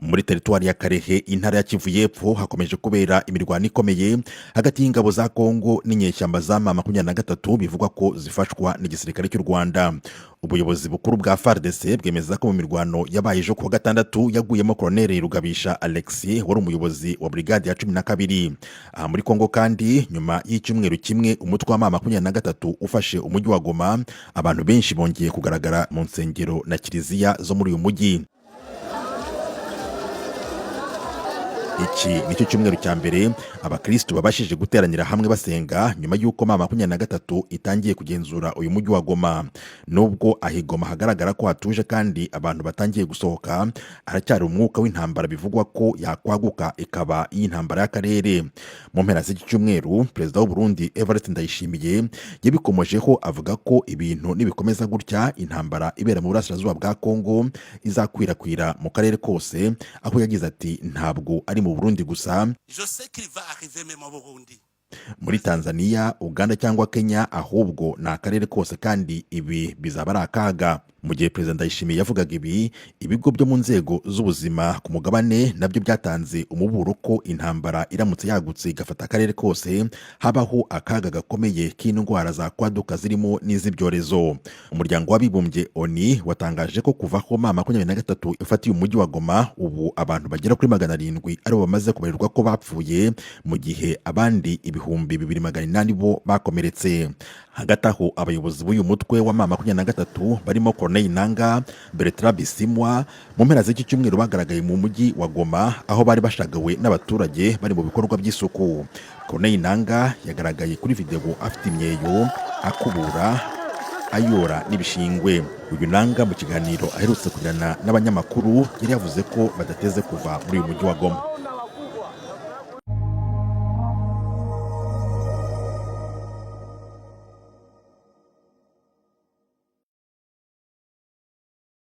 Muri teritwari ya Kalehe, intara ya Kivu y'Epfo, hakomeje kubera imirwano ikomeye hagati y'ingabo za Kongo n'inyeshyamba za M23, bivugwa ko zifashwa n'igisirikare cy'u Rwanda. Ubuyobozi bukuru bwa FARDC bwemeza ko mu mirwano yabaye ejo kuwa gatandatu yaguyemo Koloneli Rugabisha Alexis, wari umuyobozi wa brigade ya 12. Aha muri Kongo kandi, nyuma y'icyumweru kimwe umutwe wa M23 ufashe umujyi wa Goma, abantu benshi bongeye kugaragara mu nsengero na kiliziya zo muri uyu mujyi. Iki nicyo cyumweru cya mbere abakristu babashije guteranira hamwe basenga nyuma y'uko M23 itangiye kugenzura uyu mujyi wa Goma. Nubwo aho i Goma hagaragara ko hatuje kandi abantu batangiye gusohoka, haracyari umwuka w'intambara bivugwa ko yakwaguka ikaba iy'intambara y'akarere. Mu mpera z'iki cyumweru, Perezida w'u Burundi Evariste Ndayishimiye yabikomojeho, avuga ko ibintu nibikomeza gutya intambara ibera mu burasirazuba bwa Kongo izakwirakwira mu karere kose, aho yagize ati: "Ntabwo ari mu Burundi gusa, Je sais qu'il va arriver même au Burundi. muri Tanzania, Uganda cyangwa Kenya, ahubwo ni akarere kose, kandi ibi bizaba ari akaga." Mu gihe Perezida Ndayishimiye yavugaga ibi, ibigo byo mu nzego z'ubuzima ku mugabane nabyo byatanze umuburo ko intambara iramutse yagutse igafata akarere kose, habaho akaga gakomeye k'indwara zakwaduka zirimo n'iz'ibyorezo. Umuryango w'Abibumbye ONU watangaje ko kuva aho M23 ifatiye umujyi wa Goma, ubu abantu bagera kuri 700 aribo bamaze kubarirwa ko bapfuye, mu gihe abandi 2800 bo bakomeretse. Hagati aho, abayobozi b'uyu mutwe wa M23 barimo Corneille Nanga, Bertrand Bisimwa, mu mpera z'iki cyumweru bagaragaye mu mujyi wa Goma, aho bari bashagawe n'abaturage bari mu bikorwa by'isuku. Corneille Nanga yagaragaye kuri videwo afite imyeyo, akubura, ayora n'ibishingwe. Uyu Nanga, mu kiganiro aherutse kugirana n'abanyamakuru, yari yavuze ko badateze kuva muri uyu mujyi wa Goma.